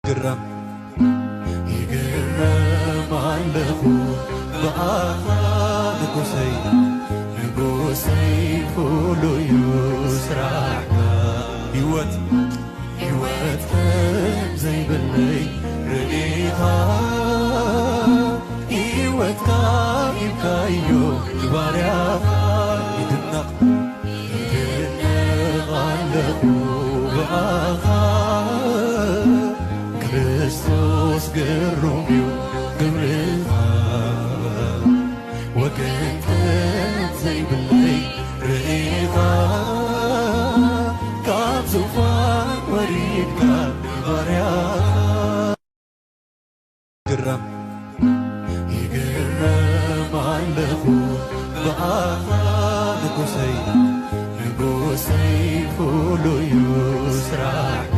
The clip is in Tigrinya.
ግረም ይግረም ኣለኹ ብኣኻ ንጉሰይ፣ ንጉሰይ ፍሉዩ ስራሕካ። ህይወት፣ ህይወት ከም ዘይብለይ ርኢኻ፣ ህይወትካ ሂብካዮ ንባርያኻ። ይድነቕ፣ ይድነቕ ኣለኹ ብኣኻ፣ ክርስቶስ ግሩም እዩ ግብርኻ። ወገን ከም ዘይብለይ ርኢኻ፣ ካብ ዙፋን ወሪድካ ንባርያኻ። ግረም፣ ይግረም ኣለኹ ብኣኻ ንጉሰይ፣ ንጉሰይ ፍሉዩ ስራሕካ።